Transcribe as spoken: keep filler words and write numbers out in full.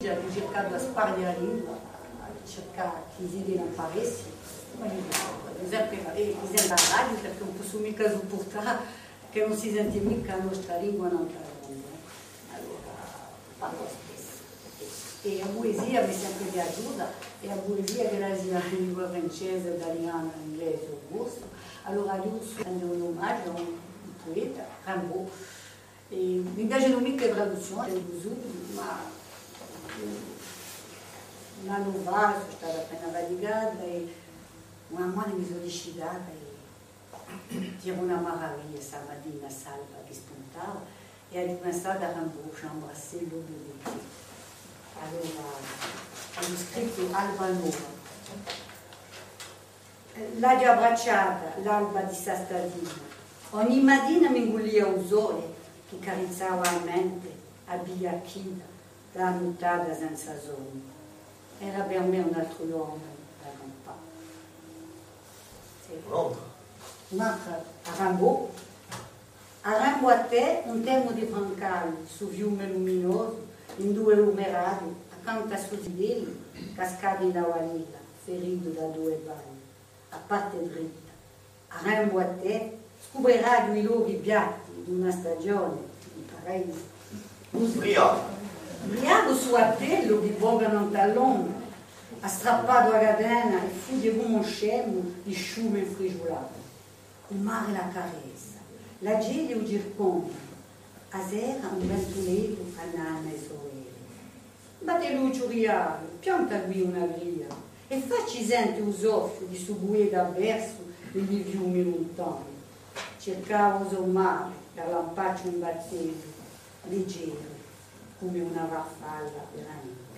Aghju circatu à sparghje a lingua, à circà chì i zitelli l'amparessinu, ma eiu, eiu sempre, eh, mi sente à a radio perchè ùn possu micca suppurtà chì ùn si senti micca a nostra lingua nant'à l'omu, eh. Allora, parlu spessu. È a puesia m'hè sempre piaciuta, è a puesia ch'ella sia in lingua francese, taliana, inglese o corsu, allora aghju vulsutu rende un omagiu à un, un pueta, Rimbaud. È mi piacenu micca e traduzzioni, ma un annu fà sò stata appena fatigata è una mane mi sò discitata è era una maraviglia, sta matina, st'alba chì spuntava, è aghju pensatu à Rimbaud, J'embrassai l'aube d'été. Allora, aghju scrittu Alba nova. L'aghju abbracciata, l'alba di sta statina. Ogni matina m'ingulia u sole chì carizzava a mente, a via chida, da a nuttata senza sonnu. Era per mè un altru ghjornu da campà. Sì. Un'altra. Un'altra, à Rimbaud. Arrembu à tè un tempu di francali, stu fiume luminosu, induve u me radiu, accantu à stu zitellu, cascatu in a vanilla, feritu da duie balle. A parte dritta. Arrembu à tè, scupreraghju i lochi piatti d'una stagione in paradisu. Briacu. Briacu stu battellu chì voga nant'à l'onde, hà strappatu a catena è fughje cum'è un scemu di sciume infrisgiulatu. U mare l'accarezza, l'acelli u circondanu. A sera un ventulettu annanna i so veli. Battellucciu di Ghjaru, pianta quì una cria è facci sente u soffiu di stu pueta persu in li fiumi luntani. Circava u so mare per lampacci un battellu, liggeru, cum'è una farfalla veramente.